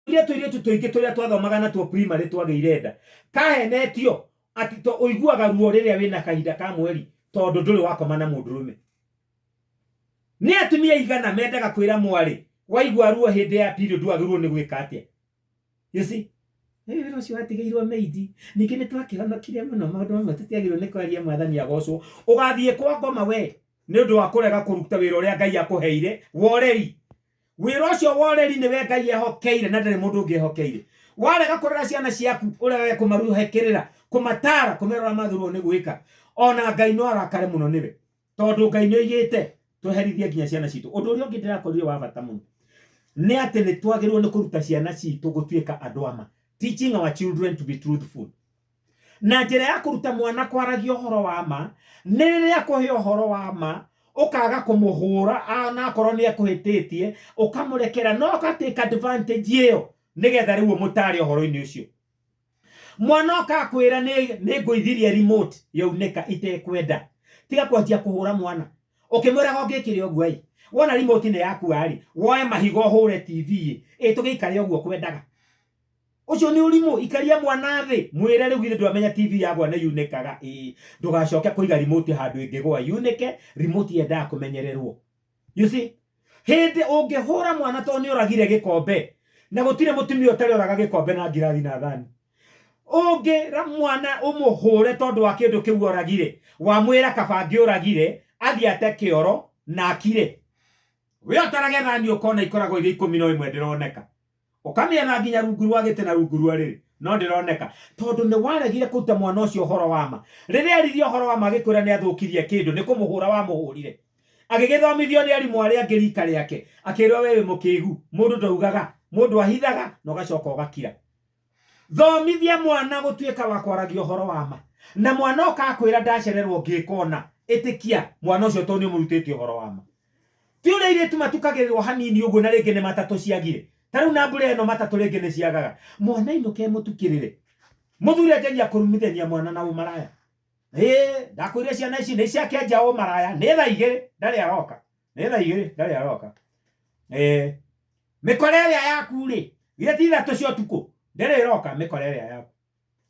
Ũrĩa tũirĩtu tũingĩ tũrĩa twathomaga natuo primary twagĩire nda, kahenetio atĩ to ũiguaga ruo rĩrĩa wĩna kahinda ka mweri tondũ ndũrĩ wakoma na mũndũrũme. Nĩ atumia aigana mendaga kwĩra mwarĩ waigua ruo hĩndĩ ya period wagĩrĩirwo nĩ gwĩka atĩa? You see? Rĩu wĩra ũcio watigĩirwo maid. Ningĩ nĩ twakĩhonokire mũno maũndũ mamwe tũtiagĩrĩirwo nĩ kwaria mwathani agocwo. Ũgathiĩ kwa ngoma we nĩ ũndũ wa kũrega kũruta wĩra ũrĩa Ngai akũheire wa ũreri. Wĩra ũcio wa ũreri nĩwe Ngai ehokeire na ndarĩ mũndũ ũngĩ ehokeire. Warega kũrera ciana ciaku, ũregage kũmaruhe kĩrĩra, kũmataara, kũmera ũrĩa magĩrĩirwo nĩ gwĩka, ona Ngai no arakare mũno nĩwe. Tondũ Ngai nĩ oigĩte tweherithie nginya ciana citũ. Ũndũ ũrĩa ũngĩ ndĩrakorire wa bata mũno nĩ atĩ nĩ twagĩrĩirwo nĩ kũruta ciana citũ gũtuĩka andũ a ma. Teaching our children to be truthful. Na njĩra ya kũruta mwana kwaragia ũhoro wa ma nĩ rĩrĩa akũhe ũhoro wa ma ũkaga kũmũhũra ona akorwo nĩ ekũhĩtĩtie ũkamũrekera no ũka take advantage ĩyo nĩgetha rĩu ũmũtare ũhoro-inĩ ũcio. Mwana oka akwĩra nĩ ngũithirie remote yaunĩka itekwenda, tiga kwanjia kũhũra mwana ũkĩmwĩraga ũngĩkire ũguo ĩ, wona remote nĩ yakua rĩ, woe mahiga ũhũre TV ĩ, ĩ tũgĩikare ũguo ũkwendaga. Ũcio nĩ ũrimũ, ikaria mwana thĩ, mwĩre rĩu githĩ ndwamenya TV yagwa nĩ yunĩkaga, ĩĩ, ndũgacoke kũiga remote handũ ĩngĩgwa yunĩke, remote yendaga kũmenyererwo. You see? Hĩndĩ ũngĩhũra mwana tondũ nĩ oragire gĩkombe, na gũtirĩ mũtumia ũtarĩ oraga gĩkombe na ngirathi na thani. Ũngĩra mwana ũmũhũre tondũ wa kĩndũ kĩu oragire, wamwĩra kaba angĩoragire, athiĩ ate kĩoro na akire. We ũtarage thani ũkona ikoragwo irĩ 11 ndĩroneka. Ũkamĩetha nginya rungu rwa gĩtĩ na rungu rwa rĩrĩ, no ndĩroneka. Tondũ nĩ waregire kũruta mwana ũcio ũhoro wa ma. Rĩrĩa aririe ũhoro wa ma agĩkwĩra nĩ athũkirie kĩndũ, nĩ kũmũhũra wamũhũrire. Agĩgĩthomithio nĩ arimũ arĩa angĩ rika rĩake, akĩrwo we wĩ mũkĩgu, mũndũ ndaugaga, mũndũ ahithaga na ũgacoka ũgakira. Thomithia mwana gũtuĩka wa kwaragia ũhoro wa ma. Na mwana oka akwĩra ndacererwo ngĩka ũna, ĩtĩkia mwana ũcio tondũ nĩ ũmũrutĩte ũhoro wa ma. Ti ũrĩa airĩtu matukagĩrĩrwo hanini ũguo na rĩngĩ nĩ matatũ ciagire. Ta rĩu na mbura ĩno matatũ rĩngĩ nĩ ciagaga. Mwana ainũke mũtukĩrĩre. Mũthuri anjagia kũrumithania mwana na ũmaraya. Ĩĩ, ndakwĩrire ciana ici nĩ ciakĩanjia ũmaraya. Nĩ thaa igĩrĩ ndarĩ aroka. Nĩ thaa igĩrĩ ndarĩ aroka. Ĩĩ. Mĩkora ĩrĩa yaku rĩ, githĩ ti ithatũ cia ũtukũ? Ndĩrĩ ĩroka mĩkora ĩrĩa yaku.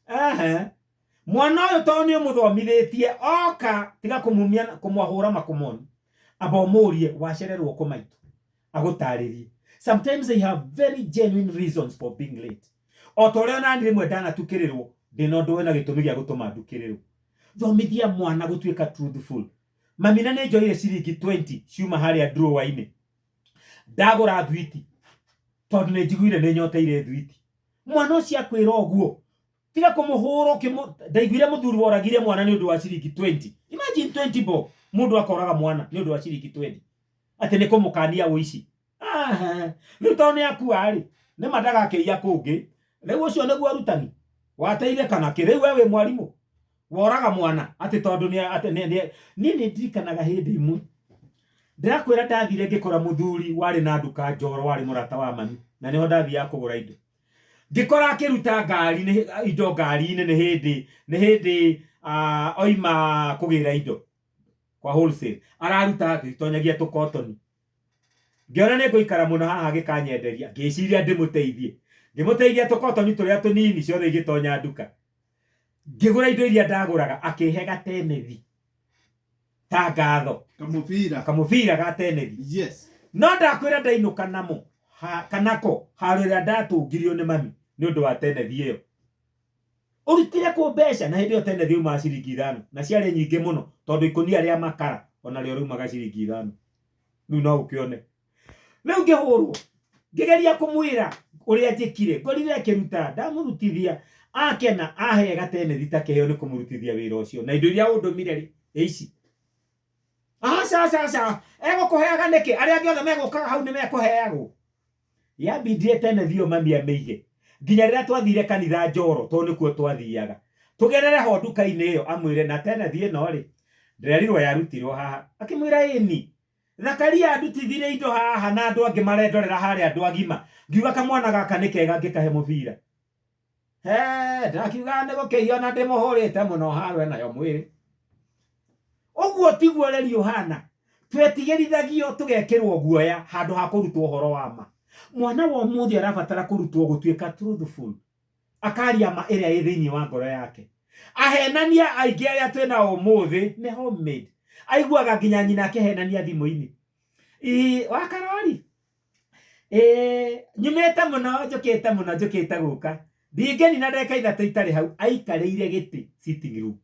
Ehe. Mwana ũyũ tondũ nĩ ũmũthomithĩtie oka tiga kũmumia kũmwahũra makũmoni. Amba ũmũrie wacererwo kũ maitũ. Agũtarĩrie. Sometimes they have very genuine reasons for being late. O ta ũrĩa onani rĩmwe ndanatukĩrĩrwo ndĩna ũndũ wĩna gĩtũmi gĩa gũtũma ndukĩrĩrwo. Thomithia mwana gũtuĩka truthful. Mami na nĩ njoire ciringi 20 ciuma harĩa drawer-inĩ. Ndagũra thwiti tondũ nĩ njiguire nĩ nyoteire thwiti. Mwana ũcio akwĩra ũguo, tiga kũmũhũra ũkĩmũ ndaiguire mũthuri woragire mwana nĩ ũndũ wa ciringi 20. Imagine 20 bob, mũndũ akoraga mwana nĩ ũndũ wa ciringi 20. Atĩ nĩ kũmũkania ũici. Aha, rĩu tondũ nĩ akua rĩ, nĩ ma ndagakĩiya kũngĩ. Rĩu ũcio nĩguo ũrutani? Wateire kana kĩ? Rĩu we wĩ mwarimũ? Woraga mwana atĩ tondũ nĩ atĩ nĩ nĩ niĩ nĩ ndirikanaga hĩndĩ ĩmwe ndĩrakwĩra ndathire ngĩkora mũthuri warĩ na nduka njoro warĩ mũrata wa mami na nĩho ndathiaga kũgũra indo ngĩkora akĩruta ngari nĩ indo ngari-inĩ nĩ hĩndĩ nĩ hĩndĩ ah, oima kũgĩra indo kwa wholesale araruta agĩtonyagia tũkotoni Ngĩona nĩ ngũikara mũno haha agĩkanyenderia, ngĩciria ndĩmũteithie. Ngĩmũteithia tũkotoni tũrĩa tũnini ciothe igĩtonya nduka. Ngĩgũra indo iria ndagũraga, akĩhe gatenethi ta ngatho. Kamũbira. Kamũbira ga tenethi. Yes. No ndakwĩra ndainũka namo, ha, kanako, haro ĩrĩa ndatũngirio nĩ mami nĩ ũndũ wa tenethi ĩyo. Ũrutire kũ mbeca? Na hĩndĩ ĩyo tenethi yaumaga ciringi ithano, na ciarĩ nyingĩ mũno tondũ ikũnia rĩa makara onarĩo rĩaumaga ciringi ithano. Rĩu no ũkĩone. Rĩu ngĩhũrwo, ngĩgeria kũmwĩra ũrĩa njĩkire, ngorire akĩruta, ndamũrutithia, akena, ahe gatenethi ta kĩheo nĩ kũmũrutithia wĩra ũcio. Na indo iria ũndũmire rĩ, ĩ ici. Aca, aca, aca, egũkũheaga nĩkĩ? Arĩa angĩ othe megũkaga hau nĩ mekũheagwo. Yambindire tenethi ĩyo mami amĩige nginya rĩrĩa twathire kanitha Njoro tondũ nĩkuo twathiaga. Tũgerere ho nduka-inĩ ĩyo amwĩre na tenethi ĩno rĩ, ndĩrerirwo yarutirwo haha. Akĩmwĩra ĩni. Thakaria andutithirie indo haha na andũ angĩ marendorera harĩa andũ agima. Ngiuga kamwana gaka nĩ kega ngĩkahe mũbira. He, ndakiuga nĩ gũkĩiywo na ndĩmũhũrĩte mũno haro nayo mwĩrĩ. Ũguo tiguo ũreri ũhana. Twetigĩrithagio tũgekĩrwo guoya handũ ha kũrutwo ũhoro wa ma. Mwana wa ũmũthĩ arabatara kũrutwo gũtuĩka truthful, akaria ma ĩrĩa ĩ thĩinĩ wa ngoro yake. Ahenania aingĩ arĩa twĩ nao ũmũthĩ nĩ homemade. Aiguaga nginya nyina akĩhenania thimũ-inĩ. Ii, wa Karori, ĩĩ nyumĩte mũno, njũkĩte mũno, njũkĩte gũka. Ndingĩnina ndagĩka 3 itarĩ hau, aikarĩire gĩtĩ sitting room.